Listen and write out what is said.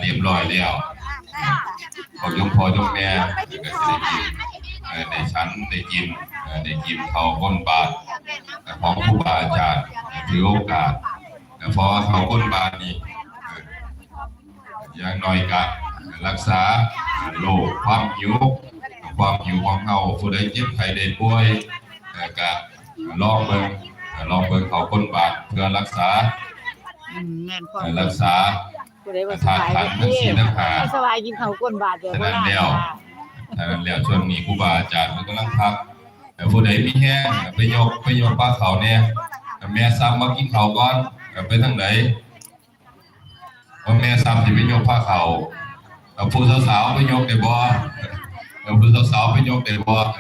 ລຽບຮ້ອຍແລ້ວ ພວກໂຍມພໍ່ໂຍມແມ່ກໍຊິໄດ້ກິນ ເອີ ໄດ້ສັນໄດ້ກິນ ເອີ ໄດ້ກິນເຂົ້າກົ້ນບາດຂອງຄູບາອາຈານ ຖືໂອກາດ ເພາະວ່າເຂົ້າກົ້ນບາດນີ້ ເອີ ຢ່າງໜ້ອຍກະລັກສາໂລກຄວາມຫິວ ຄວາມຫິວຂອງເຮົາ ຜູ້ໃດເຈັບໄຂ້ໄດ້ປ່ວຍ ເອີ ກະລອງເບິ່ງ ລອງເບິ່ງເຂົ້າກົ້ນບາດເພື່ອລັກສາ ອືມ ແມ່ນຄວາມ ເອີ ລັກສາ ຜູ້ໃດວ່າສະບາຍ ທາດຂັນທັງສີ່ທັງຫ້າ ສະບາຍກິນເຂົ້າກົ້ນບາດເດີ ສະນັ້ນແລ້ວ ສະນັ້ນແລ້ວ ຊ່ວງນີ້ຄູບາອາຈານເພິ່ນກຳລັງພັກ ເອີ ຜູ້ໃດມີແຮງໄປຍົກ ໄປຍົກພາເຂົ້າແດ່ ແມ່ຊັບມາກິນເຂົ້າກ່ອນ ເອີ ໄປທາງໃດ? ວ່າແມ່ຊັບຊິໄປຍົກພາເຂົ້າ ເອີ ຜູ້ສາວໆໄປຍົກໄດ້ບໍ່? ເອີ ຜູ້ສາວໆໄປຍົກໄດ້ບໍ່? ເອີ